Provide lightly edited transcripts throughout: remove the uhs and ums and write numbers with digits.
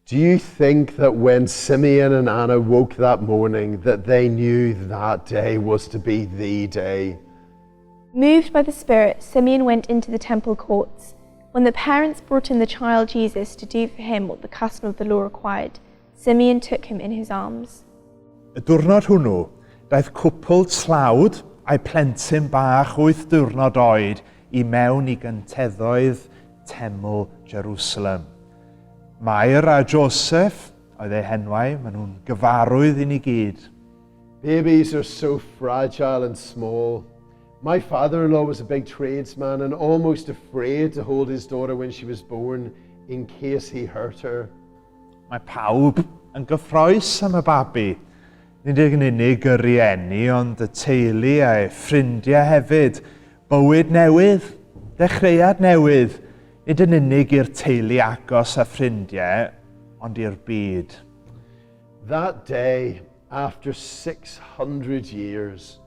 Do you think that when Simeon and Anna woke that morning that they knew that day was to be the day? Moved by the Spirit, Simeon went into the temple courts. When the parents brought in the child Jesus to do for him what the custom of the law required, Simeon took him in his arms. Y diwrnod hwnnw, daeth cwpl tlawd a'u plentyn bach wyth diwrnod oed i mewn i gynteddoedd teml Jerusalem. Mair a Joseph oedd eu henwau, maen nhw'n gyfarwydd i ni gyd. Babies are so fragile and small. My father-in-law was a big tradesman and almost afraid to hold his daughter when she was born in case he hurt her. Mae pawb yn gyffroes am y babi. Nid yn unig y rieni, ond y teulu a'i ffrindiau hefyd. Bywyd newydd, dechreuad newydd, nid yn unig i'r teulu agos a ffrindiau, ond i'r byd. That day, after 600 years,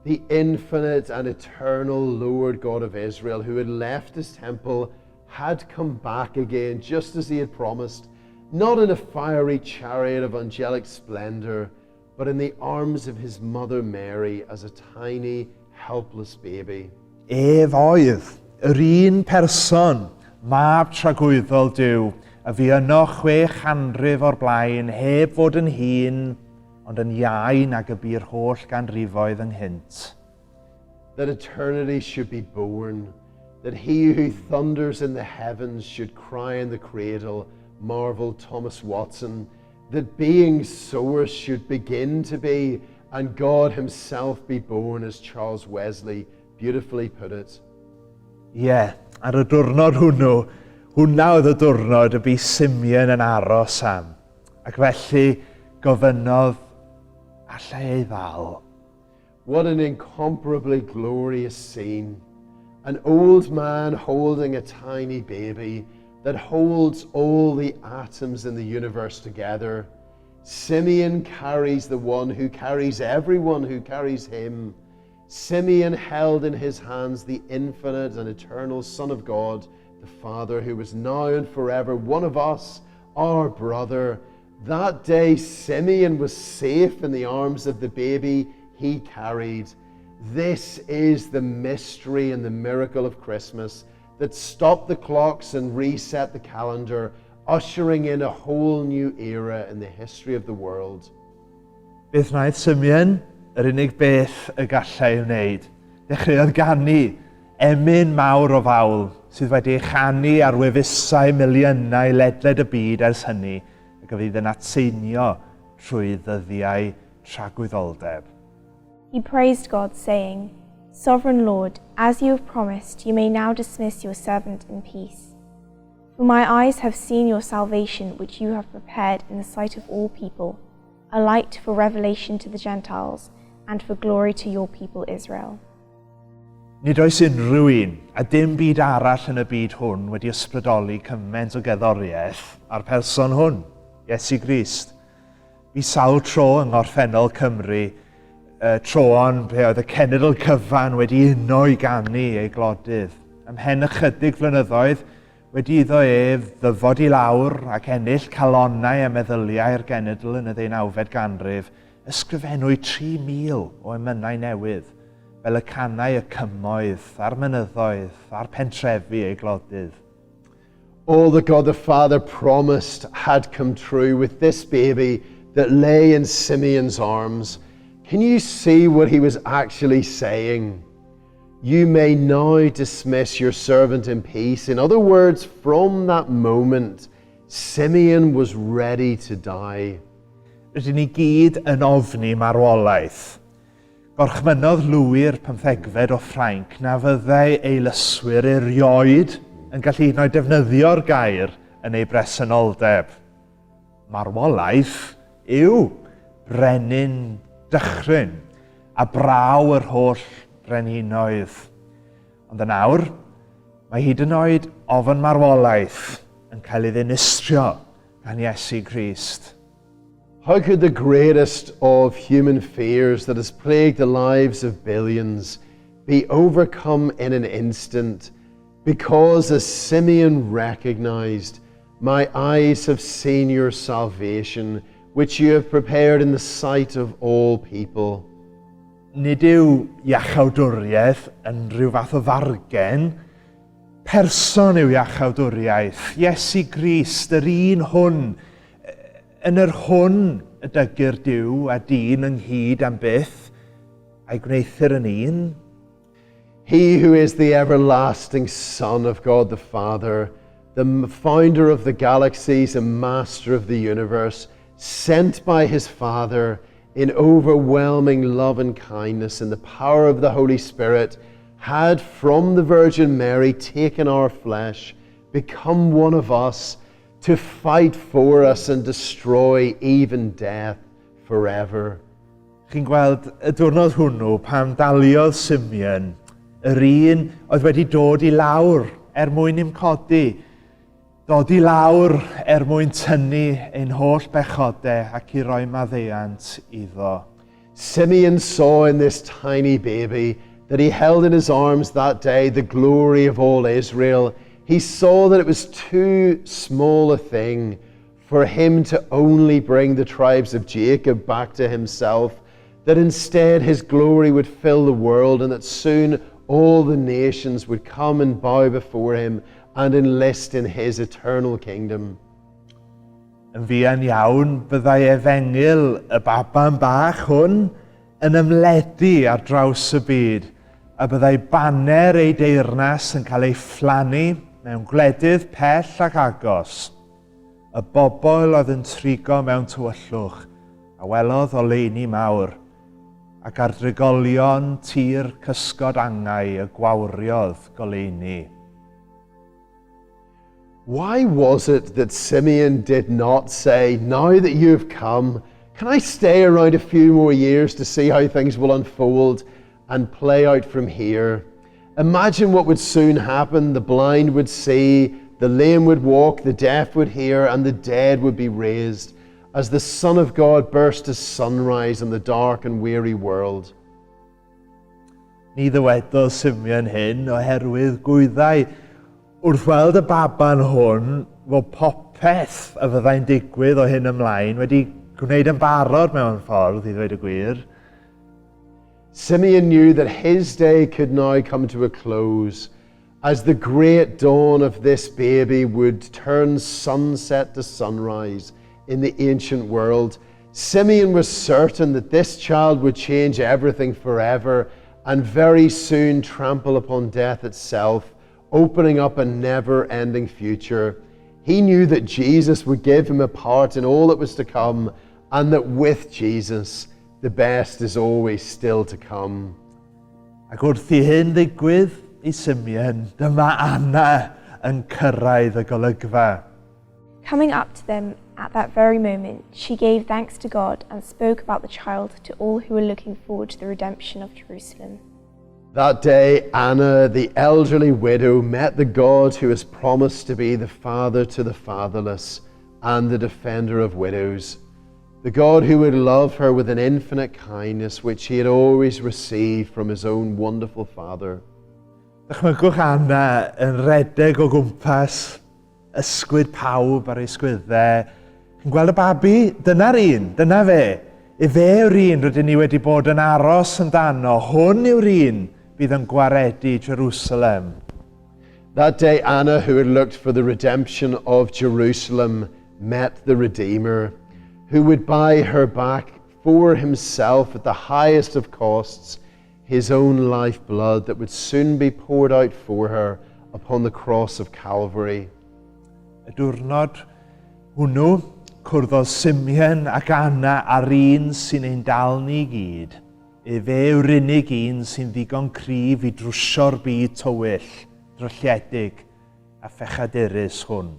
the infinite and eternal Lord God of Israel, who had left his temple, had come back again, just as he had promised, not in a fiery chariot of angelic splendor, but in the arms of his mother Mary as a tiny, helpless baby. Ef oedd yr un person, mab tragwyddol Duw, a fu yno 600 o'r blaen, heb fod yn hŷn, ond yn iau nag y bu'r holl ganrifoedd ynghynt. That eternity should be born, that he who thunders in the heavens should cry in the cradle, marveled Thomas Watson, that being source should begin to be and God himself be born, as Charles Wesley beautifully put it. Ie, yeah, ar y diwrnod hwnnw, hwnna oedd y diwrnod y bu Simeon yn aros am. Ac felly gofynnodd, alla i ei ddal? What an incomparably glorious scene. An old man holding a tiny baby that holds all the atoms in the universe together. Simeon carries the one who carries everyone who carries him. Simeon held in his hands the infinite and eternal Son of God, the Father, who was now and forever one of us, our brother. That day, Simeon was safe in the arms of the baby he carried. This is the mystery and the miracle of Christmas that stopped the clocks and reset the calendar, ushering in a whole new era in the history of the world. Beth wnaeth Simeon? Yr unig beth y gallai ei wneud. Dechreuodd ganu emyn mawr o fawl sydd wedi ei chanu ar wefusau miliynau ledled y byd ers hynny ac a fydd yn atseinio trwy ddyddiau tragwyddoldeb. He praised God, saying, Sovereign Lord, as you have promised, you may now dismiss your servant in peace. For my eyes have seen your salvation, which you have prepared in the sight of all people, a light for revelation to the Gentiles and for glory to your people Israel. Nid oes unrhyw un, a dim byd arall yn y byd hwn wedi ysbrydoli cymaint o gerddoriaeth â'r person hwn, Iesu Grist. Bu sawl tro yng ngorffennol Cymru, troon ble oedd y cenedl cyfan wedi uno i ganu ei glodydd. Ymhen ychydig flynyddoedd, wedi iddo ef ddyfod i lawr ac ennill calonnau a meddyliau'r genedl yn y ddeunawfed ganrif, ysgrifennwyd 3,000 o emynau newydd, fel y canai y cymoedd a'r mynyddoedd a'r pentrefi ei glodydd. All that God the Father promised had come true with this baby that lay in Simeon's arms. Can you see what he was actually saying? You may now dismiss your servant in peace. In other words, from that moment, Simeon was ready to die. Rydyn ni gyd yn ofni marwolaeth. Gorchmynnodd Louis'r Pymthegfed o Ffrainc na fyddai ei lyswyr erioed yn gallu hyd yn oed defnyddio'r gair yn ei bresenoldeb. Marwolaeth yw brenin dychryn a braw yr holl frenhinoedd. Ond yn awr, mae hyd yn oed ofn marwolaeth yn cael ei ddinistrio gan Iesu Grist. How could the greatest of human fears that has plagued the lives of billions be overcome in an instant? Because, as Simeon recognized, My eyes have seen your salvation, which you have prepared in the sight of all people. Nid yw iachawdwriaeth yn rhyw fath o fargen. Person yw iachawdwriaeth, Iesu Grist, yr un hwn, yn yr hwn y dygir Duw a dyn ynghyd am byth, a'i gwneuthur yn un. He who is the everlasting Son of God the Father, the founder of the galaxies and master of the universe, sent by his Father in overwhelming love and kindness in the power of the Holy Spirit, had from the Virgin Mary taken our flesh, become one of us, to fight for us and destroy even death forever. Chi'n gweld y diwrnod hwnnw pan daliodd Simeon, yr un oedd wedi dod i lawr er mwyn i'm codi, dod i lawr er mwyn tynnu ein holl bechodau ac i roi maddeuant iddo. Simeon saw in this tiny baby that he held in his arms that day the glory of all Israel. He saw that it was too small a thing for him to only bring the tribes of Jacob back to himself, that instead his glory would fill the world and that soon all the nations would come and bow before him and enlist in his eternal kingdom. Yn fuan iawn, byddai efengyl y baban bach hwn yn ymledu ar draws y byd, a byddai baner ei deyrnas yn cael ei phlannu mewn gwledydd pell ac agos. Y bobl oedd yn trigo mewn tywyllwch, a welodd oleuni mawr, ac ar drigolion tir cysgod angau y gwawriodd goleuni. Why was it that Simeon did not say, Now that you've come, can I stay around a few more years to see how things will unfold and play out from here? Imagine what would soon happen. The blind would see, the lame would walk, the deaf would hear, and the dead would be raised as the Son of God burst as sunrise on the dark and weary world. Ni ddywedodd Simeon hyn oherwydd gwyddai wrth weld y baban hwn fod popeth a fyddai'n digwydd o hyn ymlaen wedi gwneud yn barod mewn ffordd, i ddweud y gwir. Simeon knew that his day could now come to a close as the great dawn of this baby would turn sunset to sunrise in the ancient world. Simeon was certain that this child would change everything forever and very soon trample upon death itself, opening up a never ending future. He knew that Jesus would give him a part in all that was to come, and that with Jesus, the best is always still to come. Ac wrth i hyn ddigwydd i Simeon, dyma Anna yn cyrraedd y golygfa. Coming up to them at that very moment, she gave thanks to God and spoke about the child to all who were looking forward to the redemption of Jerusalem. That day, Anna, the elderly widow, met the God who has promised to be the father to the fatherless and the defender of widows. The God who would love her with an infinite kindness which he had always received from his own wonderful Father. Dychmygwch Anna yn rhedeg o gwmpas ysgwyd pawb ar ei sgwyddau. Chi'n gweld y babi? Dyna'r un, dyna fe. Efe yw'r un rydyn ni wedi bod yn aros amdano. Hwn yw'r un bydd yn gwaredu Jerusalem. That day, Anna, who had looked for the redemption of Jerusalem, met the Redeemer, who would buy her back for himself at the highest of costs, his own lifeblood that would soon be poured out for her upon the cross of Calvary. Y diwrnod hwnnw, cwrddodd Simeon ac Anna â'r un sy'n ein dal ni i gyd. Efe yw'r unig un sy'n ddigon cryf i drwsio'r byd tywyll, drylliedig a phechadurus hwn.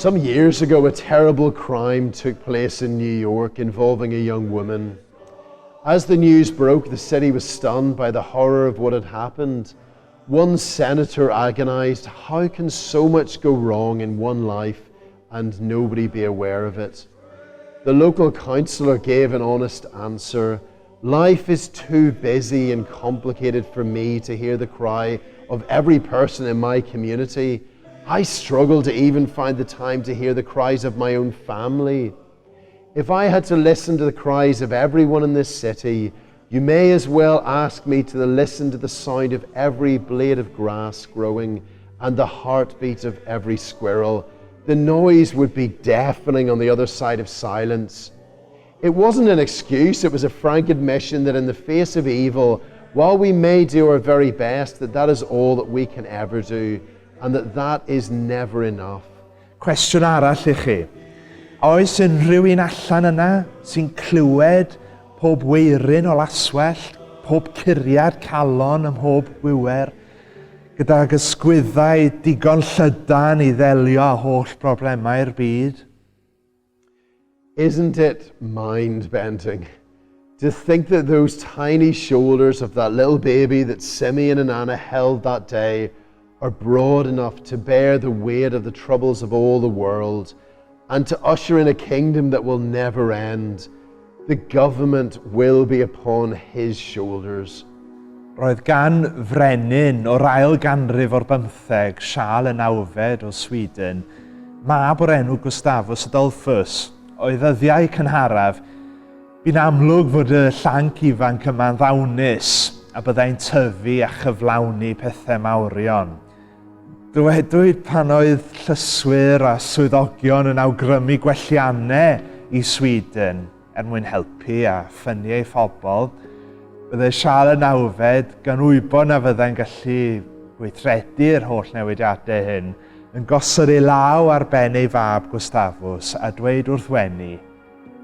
Some years ago, a terrible crime took place in New York involving a young woman. As the news broke, the city was stunned by the horror of what had happened. One senator agonized, How can so much go wrong in one life and nobody be aware of it? The local councillor gave an honest answer Life is too busy and complicated for me to hear the cry of every person in my community. I struggle to even find the time to hear the cries of my own family. If I had to listen to the cries of everyone in this city, you may as well ask me to listen to the sound of every blade of grass growing and the heartbeat of every squirrel. The noise would be deafening on the other side of silence. It wasn't an excuse, it was a frank admission that in the face of evil, while we may do our very best, that that is all that we can ever do, and that that is never enough. Cwestiwn arall i chi. A oes unrhyw un allan yna sy'n clywed pob weirin o laswellt, pob curiad calon ym mhob wiwer, gydag ysgwyddau digon llydan i ddelio â holl broblemau'r byd? Isn't it mind bending to think that those tiny shoulders of that little baby that Simeon and Anna held that day are broad enough to bear the weight of the troubles of all the world and to usher in a kingdom that will never end? The government will be upon his shoulders. Roedd gan frenin o'r ail ganrif o'r bymtheg, Siarl y Nawfed o Sweden, mab o'r enw Gustavus Adolphus. O'i ddyddiau cynharaf, bu'n amlwg fod y llanc ifanc yma'n ddawnus a byddai'n tyfu a chyflawni pethau mawrion. Dywedwyd pan oedd llyswyr a swyddogion yn awgrymu gwelliannau i Sweden, er mwyn helpu a ffynnu ei phobl, byddai Siarl y Nawfed, gan wybod na fyddai'n gallu gweithredu'r holl newidiadau hyn, yn gosod ei law ar ben ei fab Gustavus a dweud wrth wenu,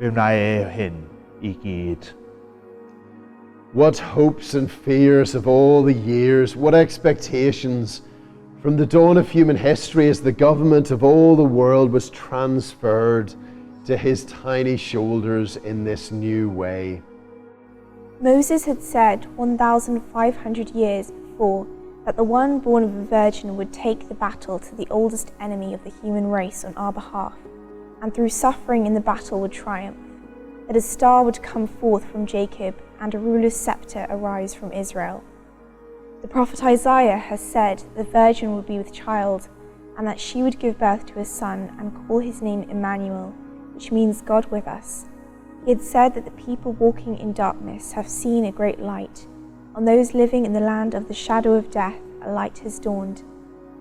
fe wna e hyn i gyd. What hopes and fears of all the years, what expectations from the dawn of human history as the government of all the world was transferred to his tiny shoulders in this new way. Moses had said 1,500 years before that the one born of a virgin would take the battle to the oldest enemy of the human race on our behalf, and through suffering in the battle would triumph, that a star would come forth from Jacob and a ruler's scepter arise from Israel. The prophet Isaiah has said the virgin would be with child and that she would give birth to a son and call his name Emmanuel, which means God with us. He had said that the people walking in darkness have seen a great light. On those living in the land of the shadow of death, a light has dawned.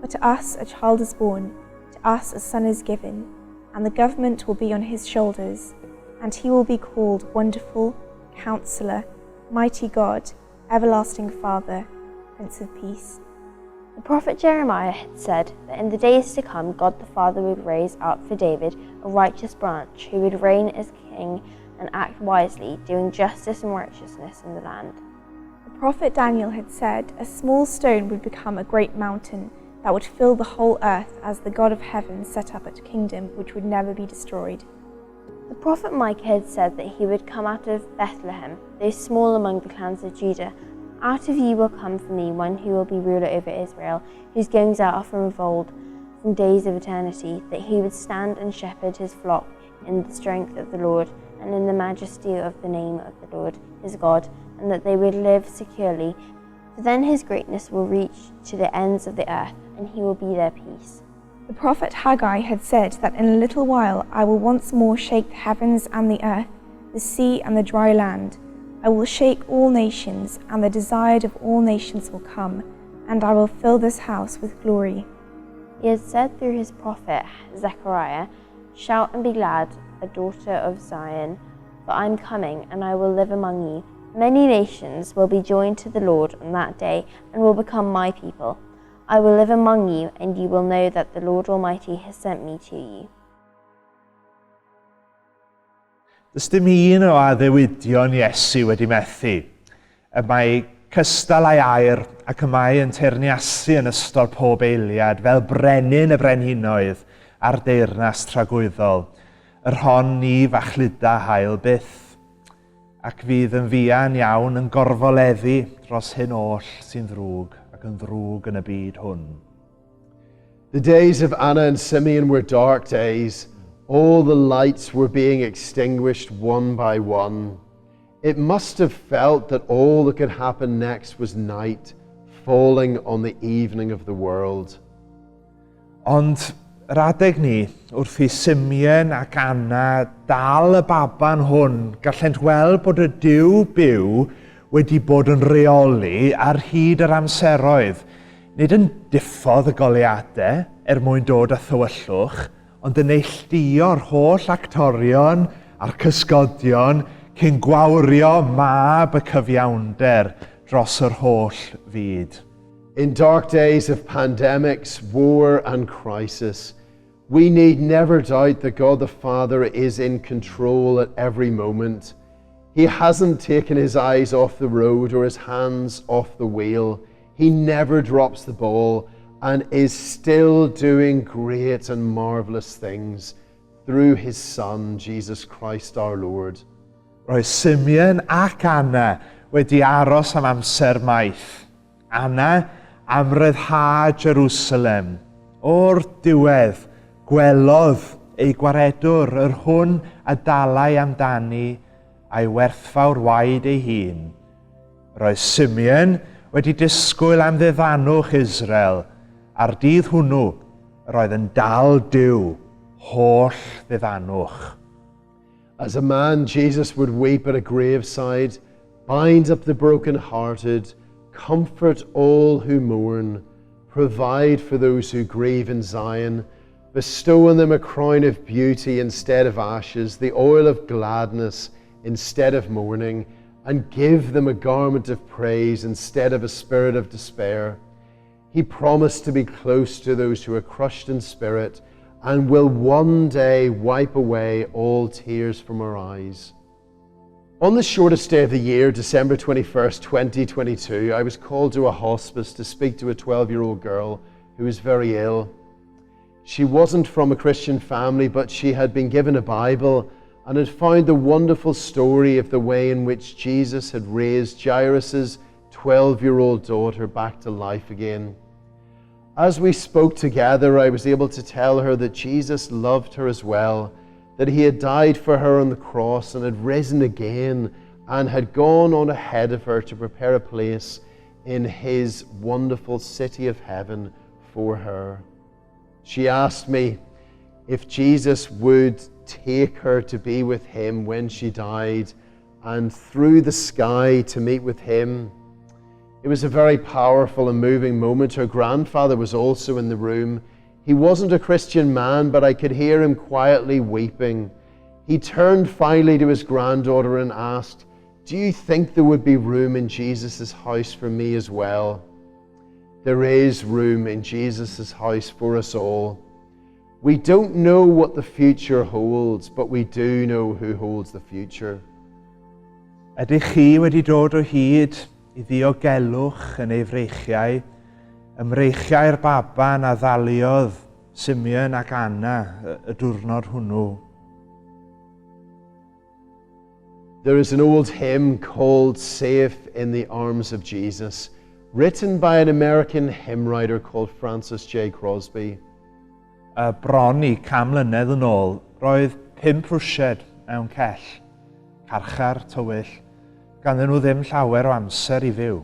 But to us a child is born, to us a son is given, and the government will be on his shoulders, and he will be called Wonderful, Counselor, Mighty God, Everlasting Father, Prince of Peace. The prophet Jeremiah had said that in the days to come God the Father would raise up for David a righteous branch who would reign as king and act wisely, doing justice and righteousness in the land. The prophet Daniel had said a small stone would become a great mountain that would fill the whole earth as the God of heaven set up a kingdom which would never be destroyed. The prophet Micah had said that he would come out of Bethlehem, though small among the clans of Judah. Out of you will come for me one who will be ruler over Israel, whose goings are from of old, from days of eternity, that he would stand and shepherd his flock in the strength of the Lord and in the majesty of the name of the Lord his God, and that they would live securely. For then his greatness will reach to the ends of the earth, and he will be their peace. The prophet Haggai had said that in a little while I will once more shake the heavens and the earth, the sea and the dry land. I will shake all nations, and the desired of all nations will come, and I will fill this house with glory. He had said through his prophet Zechariah, Shout and be glad, a daughter of Zion, for I am coming, and I will live among you. Many nations will be joined to the Lord on that day, and will become my people. I will live among you, and you will know that the Lord Almighty has sent me to you. Does dim un o addewidion Iesu wedi methu. Y mae cystal â'i air ac y mae yn teyrnasu yn ystod pob eiliad fel brenin y brenhinoedd. a'r deyrnas tragwyddol, yr hon ni fachluda haul byth, ac fydd yn fuan iawn yn gorfoleddu dros hyn oll sy'n ddrwg ac yn ddrwg yn y byd hwn. The days of Anna and Simeon were dark days. All the lights were being extinguished one by one. It must have felt that all that could happen next was night falling on the evening of the world. Ond yr adeg ni, wrth i Simeon ac Anna dal y baban hwn, gallent weld bod y Duw byw wedi bod yn rheoli ar hyd yr amseroedd, nid yn diffodd y goleuadau er mwyn dod â thywyllwch, ond yn neilltuo'r holl actorion a'r cysgodion cyn gwawrio mab y cyfiawnder dros yr holl fyd. In dark days of pandemics, war and crisis, we need never doubt that God the Father is in control at every moment. He hasn't taken his eyes off the road or his hands off the wheel. He never drops the ball and is still doing great and marvelous things through his Son, Jesus Christ our Lord. Roedd Simeon ac Anna wedi aros am amser maith. Anna am ryddhad Jerusalem. O'r diwedd, gwelodd ei gwaredwr, yr hwn a dalai amdani a'i werthfawr waed ei hun. Roedd Simeon wedi disgwyl am ddiddanwch Israel, a'r dydd hwnnw yr oedd yn dal Duw holl ddiddanwch. As a man, Jesus would weep at a graveside, bind up the broken-hearted, comfort all who mourn, provide for those who grieve in Zion, bestow on them a crown of beauty instead of ashes, the oil of gladness instead of mourning, and give them a garment of praise instead of a spirit of despair. He promised to be close to those who are crushed in spirit and will one day wipe away all tears from our eyes. On the shortest day of the year, December 21st, 2022, I was called to a hospice to speak to a 12 year old girl who was very ill. She wasn't from a Christian family, but she had been given a Bible and had found the wonderful story of the way in which Jesus had raised Jairus' 12 year old daughter back to life again. As we spoke together, I was able to tell her that Jesus loved her as well, that he had died for her on the cross and had risen again and had gone on ahead of her to prepare a place in his wonderful city of heaven for her. She asked me if Jesus would take her to be with him when she died and through the sky to meet with him. It was a very powerful and moving moment. Her grandfather was also in the room. He wasn't a Christian man, but I could hear him quietly weeping. He turned finally to his granddaughter and asked, Do you think there would be room in Jesus' house for me as well? There is room in Jesus' house for us all. We don't know what the future holds, but we do know who holds the future. Ydych chi wedi dod o hyd i ddiogelwch yn ei freichiau, ym mreichiau'r baban a ddaliodd Simeon ac Anna y diwrnod hwnnw? There is an old hymn called Safe in the Arms of Jesus, written by an American hymn writer called Francis J. Crosby. A bron i 100 mlynedd yn ôl, roedd pump Rwsied mewn cell, carchar tywyll, ganddyn nhw ddim llawer o amser i fyw.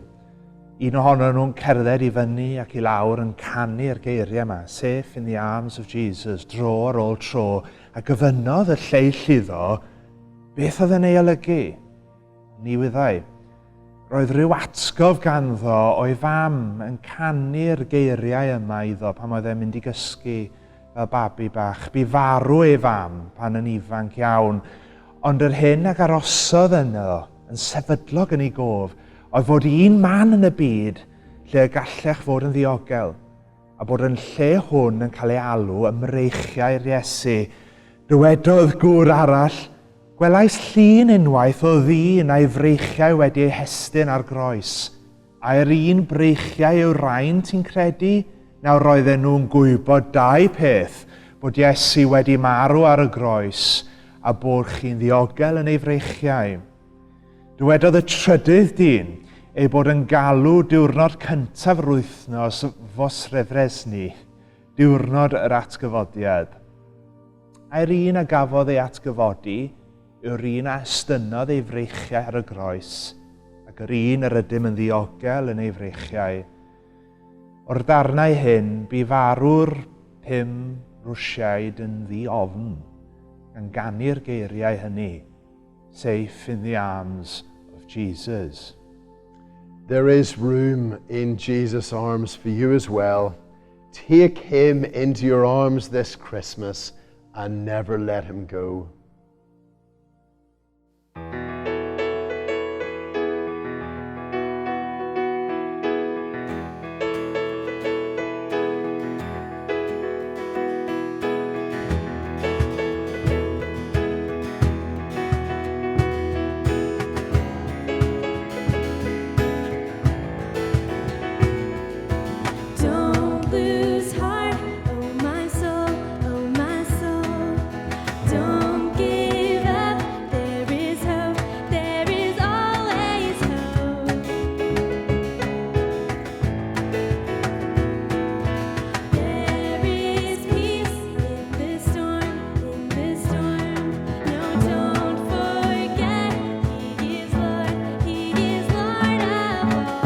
Un ohonyn nhw'n cerdded i fyny ac i lawr yn canu'r geiriau yma, Safe in the arms of Jesus, dro ar ôl tro, a gofynnodd y lleill iddo beth oedd yn ei olygu. Ni wyddai. Roedd rhyw atgof ganddo o'i fam yn canu'r geiriau yma iddo pan oedd e'n mynd i gysgu fel babi bach. Bu farw ei fam pan yn ifanc iawn, ond yr hyn ag arosodd yno yn sefydlog yn ei gof oedd fod un man yn y byd lle y gallech fod yn ddiogel, a bod yn lle hwn yn cael ei alw ym mreichiau'r Iesu. Dywedodd gŵr arall, Gwelais llun unwaith o ddyn a'i freichiau wedi eu hestyn ar groes. Ai'r un breichiau yw'r rhain, ti'n credu? Nawr roedden nhw'n gwybod dau peth, bod Iesu wedi marw ar y groes a bod chi'n ddiogel yn ei freichiau. Dywedodd y trydydd dyn ei bod yn galw diwrnod cyntaf yr wythnos Fosrefresni, diwrnod yr atgyfodiad. Ai'r un a gafodd ei atgyfodi yw'r un a estynnodd ei freichiau ar y groes, ac yr un yr ydym yn ddiogel yn ei freichiau. O'r darnau hyn, bu farw'r pum Rwsiaid yn ddi-ofn, gan ganu'r geiriau hynny, Safe in the arms of Jesus. There is room in Jesus' arms for you as well. Take him into your arms this Christmas and never let him go. Don't lose heart, oh my soul, oh my soul. Don't give up, there is hope, there is always hope. There is peace in the storm, in the storm. No, don't forget, He is Lord, He is Lord of all.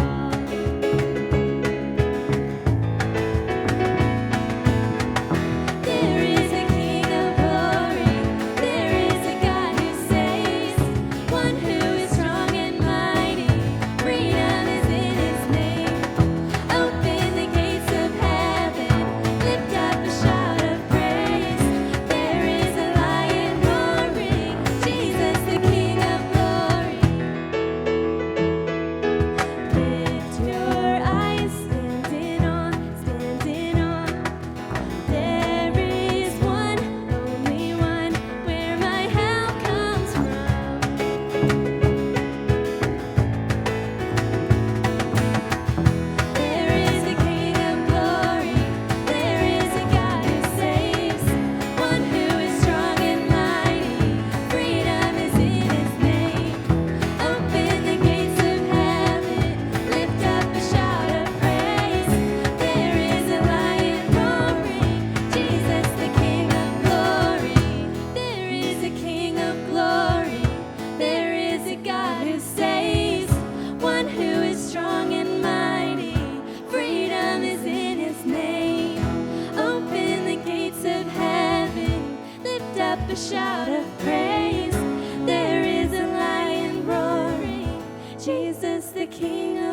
There is a King of glory, there is a God who saves, one who is strong and mighty, freedom is in His name. Open the gates of heaven, lift up a shout of praise. There is a lion roaring, Jesus the King of glory. Lift your eyes, stand in awe, stand in awe. There is one, only one, where my help comes from. There is a King of glory, there is a God who saves, one who is strong and mighty, freedom is in His name. Open the gates of heaven, lift up a shout of praise. There is a lion roaring, Jesus the King of glory. There is a King of glory, there is a God who saves, one who is strong and mighty. Freedom is in His name. Open the gates of heaven, lift up a shout of praise. There is a lion roaring, Jesus the King.